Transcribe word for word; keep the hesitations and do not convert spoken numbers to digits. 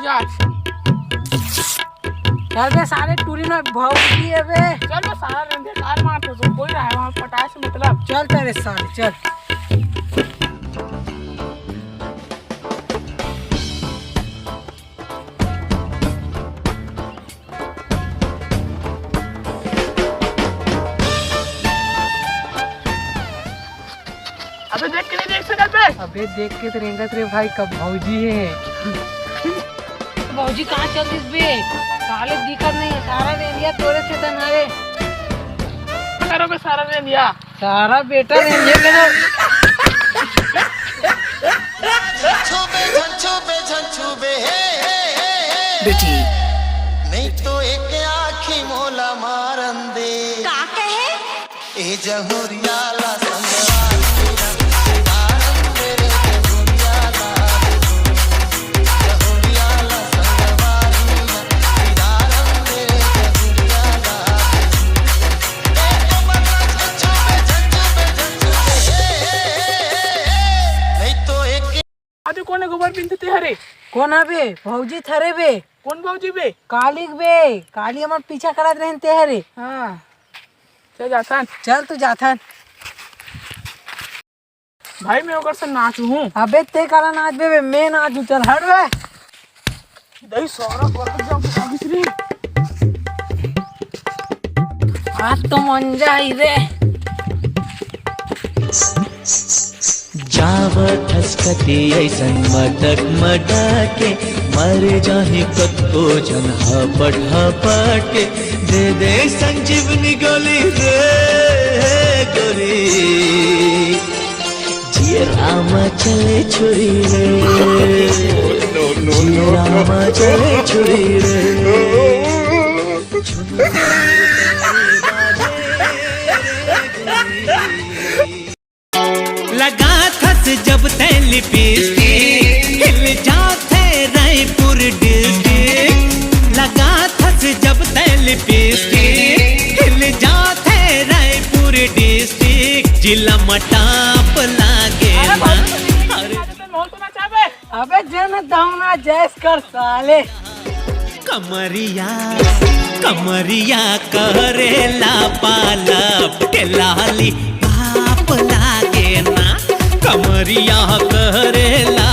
चल। चल बे साले, टूरी ना भौजी है बे। चल बे साला, रेंदे कार मार तो कोई रहा है वहाँ पटाए से मतलब। चल तेरे साले, चल। अबे देख के नहीं देख सकत बे। अबे देख के तो रेंगत रे भाई, कब भौजी है। भौजी कहाँ चल दिस बे? साले दिखत नहीं है, सारा रेंदिया तोरे से तन हरे। करो बे सारा रेंदिया। सारा बेटा रेंदिया के ना। छुबे झन छुबे झन छुबे हे हे हे हे। बेटी। नहीं तो एक आँखी मोला मारन दे। का कहे? ए जहुरिया ला संगवारी ला, दीदारन दे रे जहुरिया ला, जहुरिया ला संगवारी ला, दीदारन दे रे जहुरिया ला। ए तो बदला झंझू बे, झंझू बे, झंझू बे, हे, हे, हे, हे, हे। नहीं तो एक आज कोने गोबर बिनते ते हरे? कोन हबे? भौजी थरे बे। कोन भौजी बे? काली बे, काली हमर पीछा करत रहन ते हरे। हाँ। चल जाथन। चल तू जाथन। भाई मैं ओकर से नाचू हूँ। अबे ते काला नाचबे बे, मैं नाचू, चल हट बे। दही सारा बरगद जाम के काबिज रे। आज तो मंजा ही रे। जाव ठसकती ऐसन मटक मटक के, मर जाही कतको झन हपट हपट के। दे दे संजीवनी गोली रे गोरी, जियरा म चले छुरी रे, जियरा म चले छुरी रे। लगाथस जब तैं लिपस्टिक, हिल जाथे रायपुर डिस्ट्रिक्ट। लगाथस जब तैं लिपस्टिक, हिल जाथे रायपुर डिस्ट्रिक्ट। जिला म टॉप लागे ना। अरे, अबे जन दौना जैस कर साले। कमरिया, कमरिया करेला पालप के लाली पाप लागे ना। कमरिया करेला